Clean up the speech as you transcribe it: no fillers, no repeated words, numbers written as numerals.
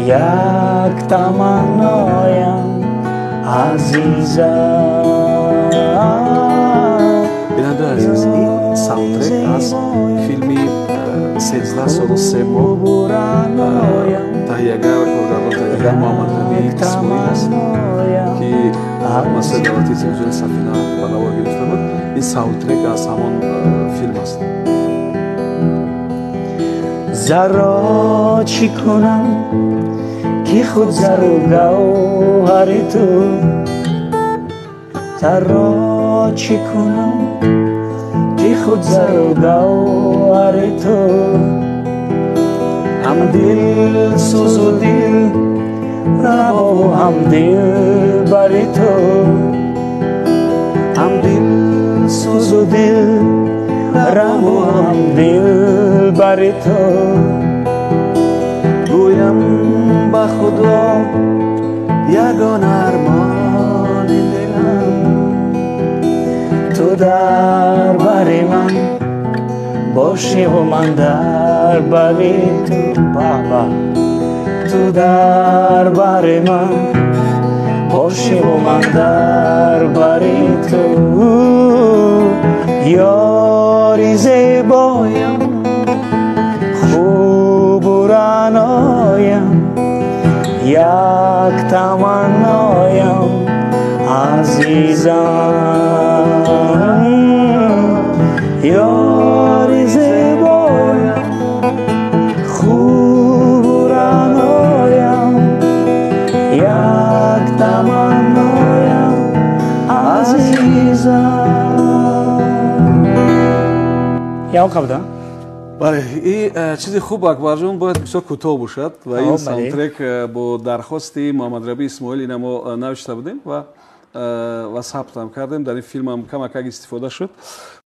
Як таманноям, азизам. Бинандаи азиз, ин саундтрек аз филми 13 солу 3 моҳ, таҳиягар, коргардон, таҳиягар Муҳаммад Рабии Исмоил аст, ки масъалаи давлатии телевизиони Сафина ба навор гирифта буд. Ин саундтрек аз ҳамон филм аст. Зарро чӣ кунам, ки худ зару гавҳари ту? Зарро чӣ кунам, ки худ зару гавҳари ту? Ҳам дилсӯзу дил равову ҳам дилбари ту, ҳам дилсӯзу дил раву ҳам дилбари ту. Гӯям ба худо, ягона армони дилам. Ту дар бари ман бошиву ман дар бари ту. Баба, ту дар бари ман бошиву ман дар бари ту. Ёри зебоям, хубу раъноям, як таманноям, азизам. Ёри зебоям, хубу раъноям, як таманноям, азизам. Ягон қабда. Бале, и чизи хуб, Акбарҷон, бояд бисёр кӯтоҳ бошад ва ин саундтрек бо дархости Муҳаммадраби Исмоил ина мо навишта будем ва сабтам кардем. Дар ин филмам камакак истифода шуд.